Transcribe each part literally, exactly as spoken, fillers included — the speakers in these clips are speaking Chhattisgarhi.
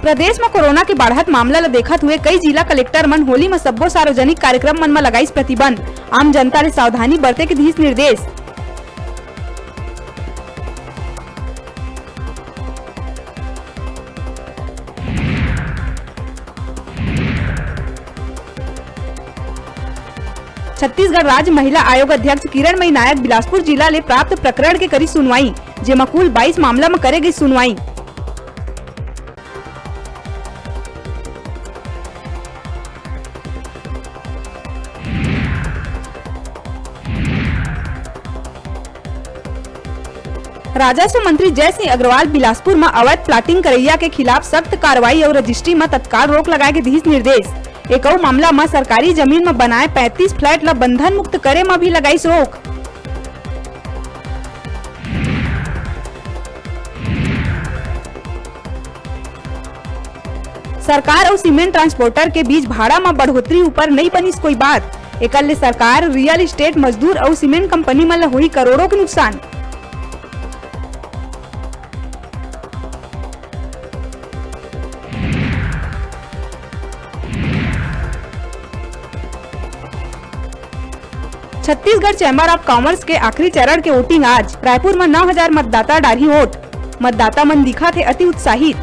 प्रदेश म कोरोना के बाढ़त मामला ल देखत हुए कई जिला कलेक्टर मन होली म सब्बो सार्वजनिक कार्यक्रम मन म लगाइस प्रतिबंध। आम जनता ले सावधानी बरते के दिस निर्देश। छत्तीसगढ़ राज्य महिला आयोग अध्यक्ष किरणमयी नायक बिलासपुर जिला ले प्राप्त प्रकरण के करी सुनवाई, जेमा कुल बाईस मामला म करे गई सुनवाई। राजस्व मंत्री जय सिंह अग्रवाल बिलासपुर म अवैध प्लाटिंग करइया के खिलाफ सख्त कार्रवाई अउ रजिस्ट्री म तत्काल रोक लगाए के दिहिस निर्देश। एकऊ मामला म सरकारी जमीन म बनाए पैंतीस फ्लैट ल बंधन मुक्त करे म भी लगाइस रोक। सरकार अउ सीमेंट ट्रांसपोर्टर के बीच भाड़ा म बढ़ोतरी ऊपर नइ बनिस कोई बात। एकर ले सरकार, रियल एस्टेट, मजदूर अउ सीमेंट कंपनी मन ल होही करोड़ों के नुकसान। छत्तीसगढ़ चैम्बर ऑफ कॉमर्स के आखिरी चरण के वोटिंग आज। रायपुर म नौ हजार मतदाता डारही वोट। मतदाता मन दिखत हे अति उत्साहित।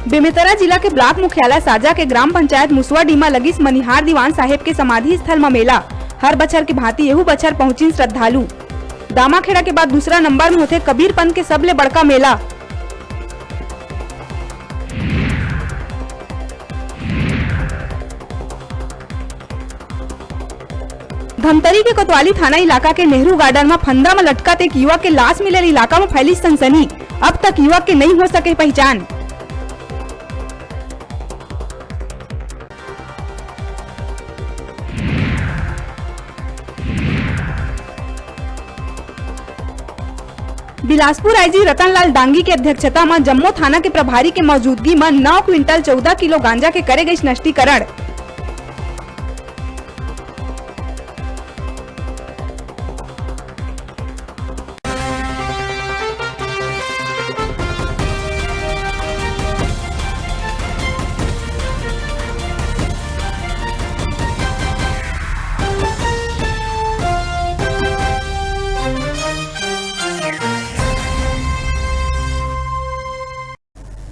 बेमेतरा जिला के ब्लॉक मुख्यालय साजा के ग्राम पंचायत मुसवाडीह म लगिस मनिहार दीवान साहेब के समाधि स्थल म मेला। हर बछर के भांति एहू बछर पहुंचिन श्रद्धालु। दामाखेड़ा के बाद दूसरा नंबर म होथे कबीर पंथ के सबले बड़का मेला। धमतरी के कोतवाली थाना इलाका के नेहरू गार्डन म फंदा म लटकत एक युवक के लाश मिलल, इलाका म फैलिस सनसनी। अब तक युवक के नइ हो सके पहिचान। बिलासपुर आईजी रतनलाल डांगी के अध्यक्षता म जम्मो थाना के प्रभारी के मौजूदगी म नौ क्विंटल चौदह किलो गांजा के करे गइस नष्टीकरण।